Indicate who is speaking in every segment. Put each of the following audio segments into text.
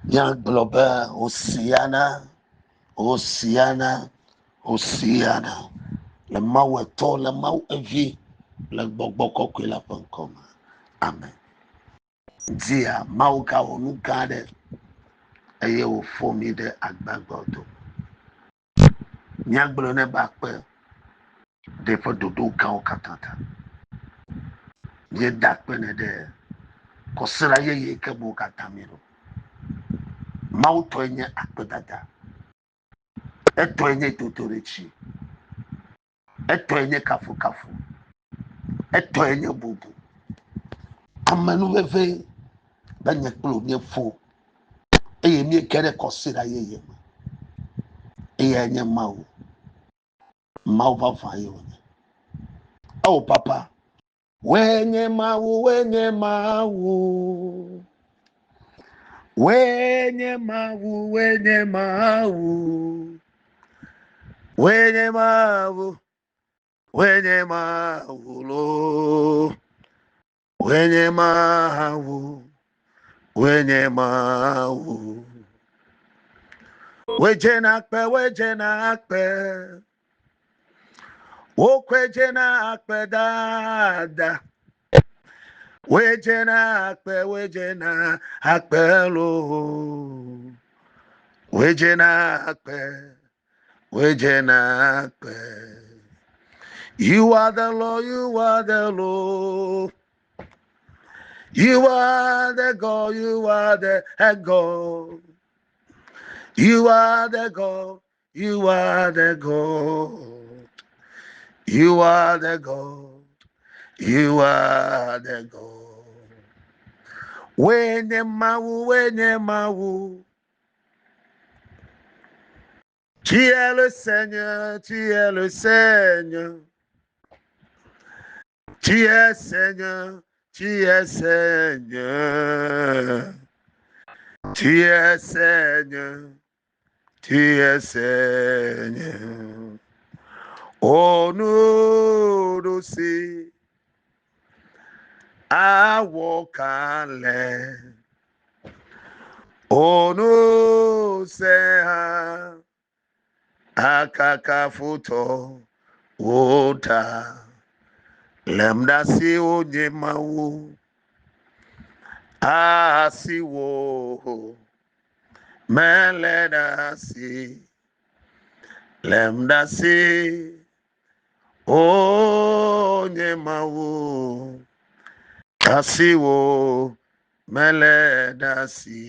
Speaker 1: Míagblɔ be Hosiana, Hosiana, Hosiana le Mawu Etɔ, le Mawu Evi, le Gbɔgbɔ Kɔkɔe la ƒe ŋkɔ me. Amen. Dzia Mawu gawɔ nu gã aɖe eye wòfɔ mí ɖe agbagbeawo dome. Míagblɔ nɛ be akpe ɖe eƒe ɖoɖo gãwo katã ta. Míeda akpe nɛ ɖe kɔsiɖa yeye ke me wo katã míeɖo. Mawu tɔe nye akpedada. Etɔe nye dodoɖedzi. Etɔe nye kafukafu. Etɔe nye bubu. Amenuveve be nye kple wò míeƒo eye míege ɖe kɔsiɖa yeye me. Eyae nye Mawu. Mawu vavã ye wònye. Eo papa, wòe nye Mawu, wòe nye Mawu. Wòe nye Mawu, wòe nye Mawu. Wòe nye Mawu, wòe nye Mawu loo. Wòe nye Mawu, wòe nye Mawu. Wòe dze na kpe, wòe dze na kpe. Wokɔe dze na akpe dada. Wòe dze na akpe, wòe dze na akpe loo. Wòe dze na akpe, wòe dze na akpe. You are the Lord, you are the Lord. You are the God, you are the God. You are the God, you are the God. You are the God, you are the God. Wenye mawu, wenye mawu. Tu es le Seigneur, tu es le Seigneur. Tu es Seigneur, tu es Seigneur. Tu es Seigneur, tu es Seigneur. Onuɖusi awɔ kalẽ. Onuse hã akakafutɔ wo ta. Lém ɖe asiwò nye Mawu, asiwò mele ɖe asi. Lém ɖe asi, o nye Mawu, asiwò mele ɖe asi.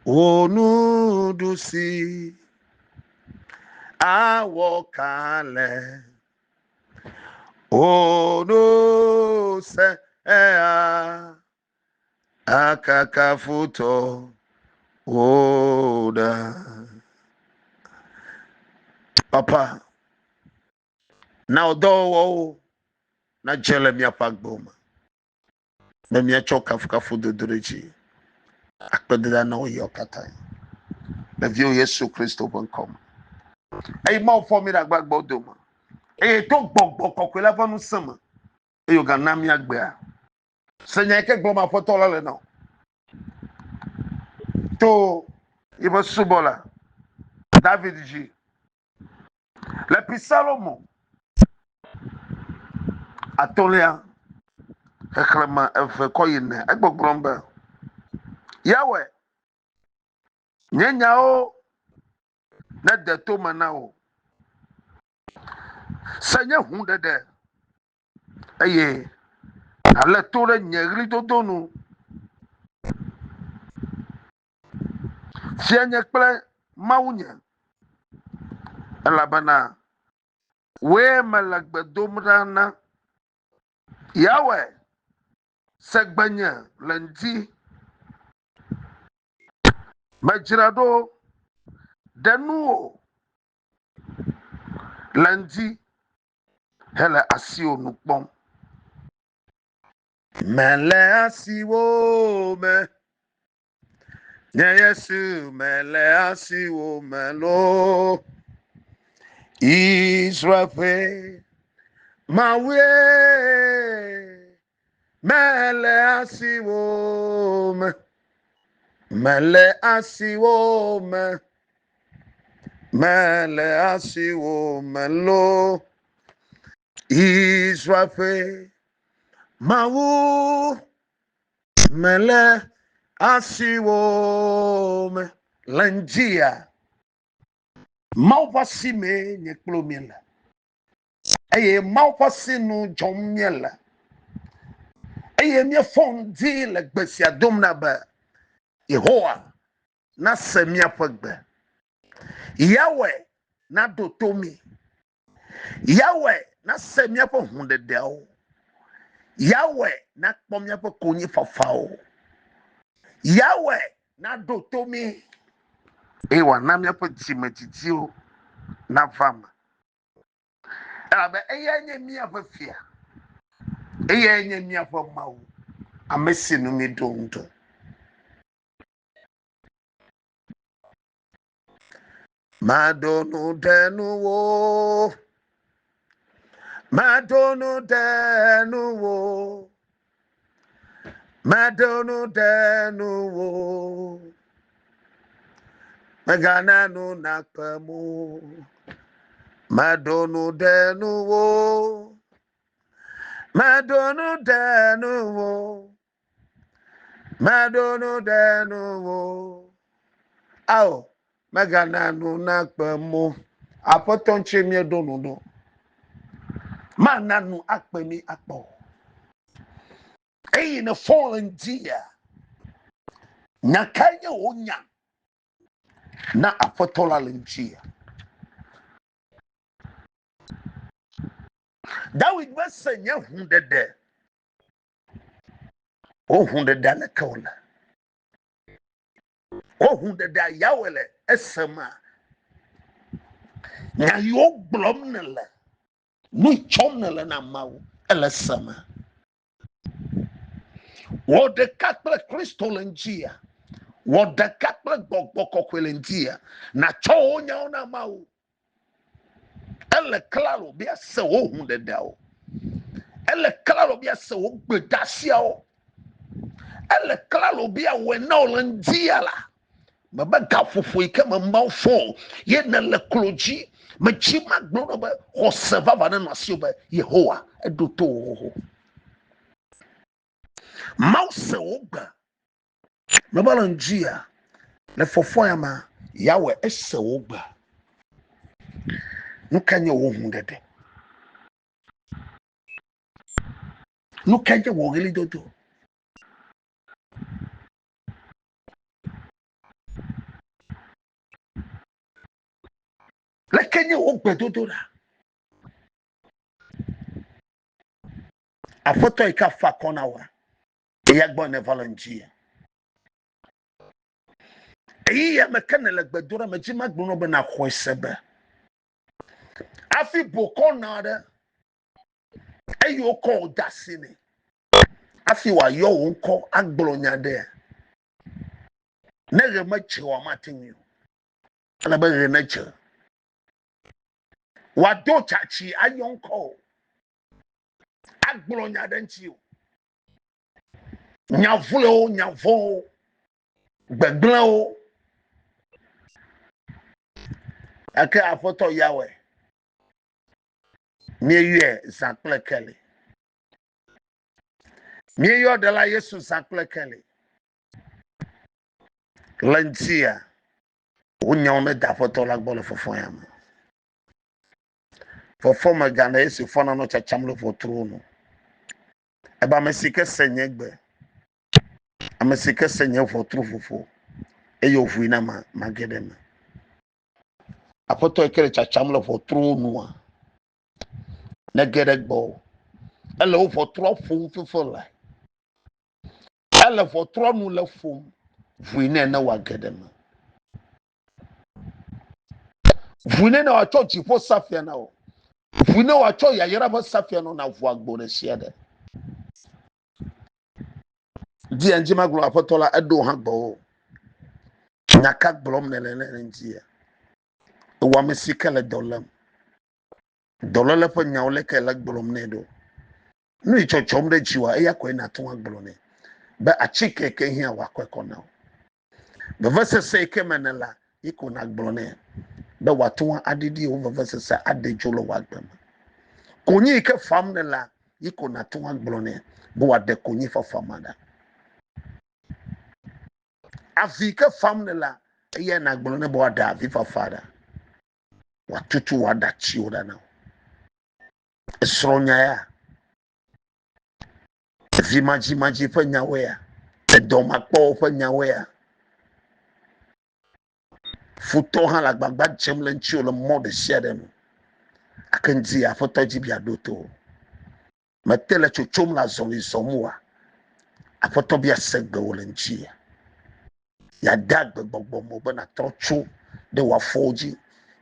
Speaker 1: Wò nuɖusi awɔ kalẽ. Wò nuse ea akakafutɔ wo ɖa. Papa, na wò dɔwɔwɔwo nadze le míaƒe agbewo me be míatsɔ kafukafu dodo ɖe dzi akpedada na wò yawo katã le viwò Yesu Kristo ƒe ŋkɔ me. Eye Mawu fɔ mí ɖe agbagbewo dome eye to gbɔgbɔ kɔkɔe la ƒe ŋusẽ me eye wògana míagbea. Se nya yi ke gblɔm Aƒetɔ la le na wò to yiƒe subɔla David dzi le Psalomo atɔ̃lia xexlẽme eve kɔ yi ene. Egbɔgblɔm be, Yahweh, nye nyawo nede to me na wò. Se nye hũɖeɖe eye nàlé to ɖe nye ɣlidodo nu. Fianye kple Mawunye, elabena wòe mele gbe dom ɖa na. Yahweh, se gbenye le ŋdi. Medzra ɖo ɖe nuwò le ŋdi hele asiwò nu kpɔm. Mele asiwò me, nye Yesu mele asiwò me loo. Israel ƒe Mawue mele asiwò me. Mele asiwò me, mele asiwò me loo. Israel ƒe Mawu, mele asiwò me. Le ŋdzia, Mawu ƒe asi mee nye kple wò míele. Eye Mawu ƒe asinu dzɔm míele. Eye míefɔ ŋdi le gbe sia dom na be Yehowa nase míaƒe gbe. Yahweh naɖo to mí. Yahweh nase míaƒe hũɖeɖeawo. Yahweh nakpɔ míaƒe konyifafawo. Yahweh naɖo to mí eye wòana míaƒe dzimedidiwo nava eme. Elabe eyae nye míaƒe fia, eyae nye míaƒe Mawu, ame si nu míeɖo ŋu ɖo. Maɖo nu ɖe nuwò, maɖo nu ɖe nuwò, maɖo nu ɖe nuwò. Mègana nu nakpem o, maɖo nu ɖe nuwò, maɖo nu ɖe nuwò. Meɖo nu ɖe nuwò. Ao, mègana nu nakpem o. Aƒetɔ ŋutie míeɖo nu ɖo. Mana nu akpe mí akpɔ o. Eyi nèfɔ le ŋdi ya, nya kae nye wò nya na Aƒetɔ la le ŋdi ya? Dawid mese nye hũɖeɖe Wo hũɖeɖe aleke wòle? Wo hũɖeɖe Yahweh le esema. Nya yiwo gblɔm nèle, nu yi tsɔm nèle na Mawu, ele esema. Wɔ ɖeka kple Kristo le ŋutia. Wɔ ɖeka kple Gbɔgbɔ Kɔkɔe le ŋutia. Nàtsɔ wò nyawo na Mawu. Ele klalo be ase wò hũɖeɖeawo. Ele klalo be ase wò gbedasiawo. Ele klalo be awɔe na wò le ŋdia la. Mebe gaƒoƒo yi ke me Mawu fɔ o ye nèle klo dzi. Metsi magblɔ na be xɔse vavã nenɔ asiwò be Yehowa eɖo to wò xoxo. Mawu se wò gbe. Meva le ŋdzia, le fɔfɔ ya ma, Yahweh ese wò gbe. Nu kae nye wò hũɖeɖe? Nu kae nye wò ɣlidodo? Leke nye wò gbedodoɖa? Aƒetɔ yi ke afa akɔ na wòa, eya gbɔ nèva le ŋuti. Eyi me ke nèle gbe dom ɖe me dzi magblɔ na be nàxɔe se be hafi bokɔ na aɖe eye wokɔ wò de asi nɛ hafi wòayɔ wò ŋkɔ agblɔ nya ɖea, ne ɣe medze oa mate ŋui o. Ele be ɣe nedze. Wòado tsatsi ayɔ ŋkɔ o, agblɔ nya ɖe ŋuti o. Nya vloewo, nya vɔ̃wo, gbegblẽwo. Gake Aƒetɔ Yahweh, míeyɔe zã kple keli. Míeyɔ Ɖela Yesu zã kple keli. Le ŋutia, wò nyawo nede Aƒetɔ la gbɔ le fɔfɔ ya me. Fɔfɔ megana Yesu fɔna nɔ tsatsam le ʋɔtruwo nu. Ebe ame si ke se nye gbe, ame si ke se nye ʋɔtru ƒoƒo eye wòʋui na ma, mage ɖe eme. Aƒetɔ yi ke le tsatsam le ʋɔtruwo nua, nege ɖe gbɔwò. Ele wo ʋɔtrua ƒom fefe le. Ele ʋɔtrua nu le ƒom, ʋui nɛ ne wòage ɖe eme. Ʋui nɛ ne wòatsɔ dziƒo safia na wò. Ʋui ne wòatsɔ yayra ƒe safia na wò nàʋu agbo ɖe sia ɖe. Di ŋdzi magblɔ aƒetɔ la eɖo hã gbɔwò. Nya ka gblɔm nèle ne ŋdzia? Ewɔ ame si ke le dɔ lém. Dɔléle ƒe nyawo leke le gblɔm nɛ ɖo? Nu yi tsɔtsɔm ɖe dziwòa, eya koe nàte ŋu agblɔ nɛ be atike ke hiã wòakɔe kɔ na wò. Vevesese yi ke me nèlea, yi ko nàgblɔ nɛ be wòate ŋu aɖiɖi wò vevesese aɖe dzo le wò agbe me. Konyi yi ke fam nèlea, yi ko nàte ŋu agblɔ nɛ be wòaɖe konyifafa ma ɖa. Avi yi ke fam nèlea, eyae nàgblɔ nɛ be wòaɖe avifafa ɖa. Wòatutu wò aɖatsiwo ɖa na wò. Esrɔ̃ nya ya. Vimadzimadzi ƒe nyawoe ya? Edɔmakpɔwo ƒe nyawoe ya? Futɔ hã le agbagba dzem le ŋutiwò le mɔ ɖe sia ɖe nu. Gake ŋdi Aƒetɔ dzi be yeaɖo to wò. Mete le tsotsom le azɔli zɔm oa? Aƒetɔ be yease gbe wò le ŋuti. Yeade agbe gbɔgbɔ me be nàtrɔ tso ɖe wò afɔwo dzi.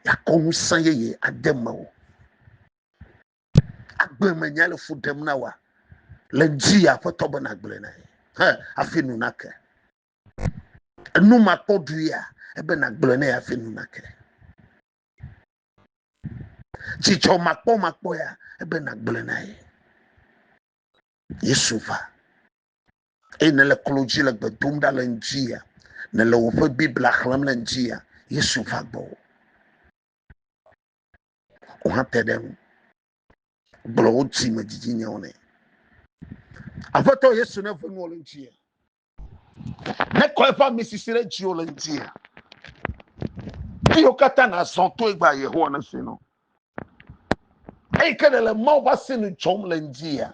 Speaker 1: Yeakɔ ŋusẽ yeye ade mewò. Agbe me nya le fu ɖem na wa le dzi aƒetɔ be nagblɔe na ye he hafi nu nake. Enu makpɔ ɖu ya ebe nagblɔe na ye hafi nu nake. Dzidzɔ makpɔ makpɔ ya ebe nagblɔe na ye. Yesu va eye nele klo dzi le gbe dom ɖa le ŋdi ya nele woƒe Biblia xlẽm le ŋdi ya Yesu va gbɔwò. Wò hã te ɖe eŋu. Gblɔ wò dzi me didinyawo nɛ. Aƒetɔ Yesu neve nuwò le ŋuti. Nekɔ eƒe ami sisi ɖe dziwò le ŋuti. Eyiwo katã nàzɔ to egbea Yehowa nese nɔ. Eyi ke nèle Mawu ƒe asinu dzɔm le ŋutia,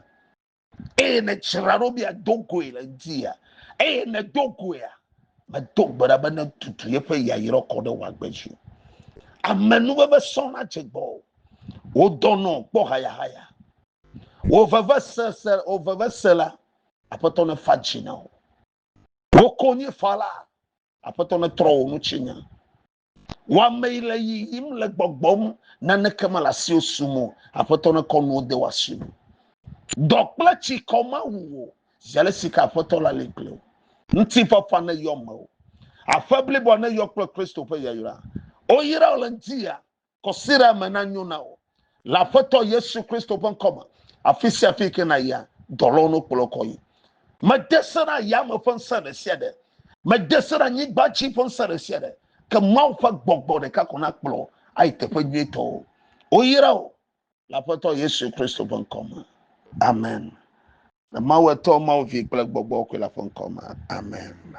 Speaker 1: eye nèdzra ɖo be yeado goe le ŋutia, eye nèdo goea, medo gbe ɖa be netutu yeƒe yayra kɔ ɖe wò agbe dzi. Amenuveve sɔ nadze gbɔwò. Wò dɔnɔ kpɔ hayahaya. Wò vevesese, wò vevesela, Aƒetɔ nefa dzi na wò. Wò konyifala, Aƒetɔ netrɔ wò ŋutinya. Wò ame yi le yiyim le gbɔgbɔm, naneke mele asiwò sum o. Aƒetɔ nekɔ nuwo de wò asi me. Dɔ kple tsikɔ mawu wò zi ale si ke Aƒetɔ la li kpli wò. Ŋutifafa neyɔ mewò. Aƒe bliboa neyɔ kple Kristo ƒe yayra. Woyra wò le ŋdi ya, kɔsiɖa me nanyo na wò. Le Aƒetɔ Yesu Kristo ƒe ŋkɔ me, afi sia afi yi ke nàyia, dɔlɔwo nokplɔ kɔ yi. Mede se na yame ƒe ŋusẽ ɖe sia ɖe. Mede se na anyigba dzi ƒe ŋusẽ ɖe sia ɖe. Ke Mawu ƒe gbɔgbɔ ɖeka ko nakplɔ ayi teƒe nyuitɔwo. Woyra wò le Aƒetɔ Yesu Kristo ƒe ŋkɔ me. Amen. Le Mawu Etɔ, Mawu Vi kple Gbɔgbɔ Kɔkɔe la ƒe ŋkɔ me. Amen.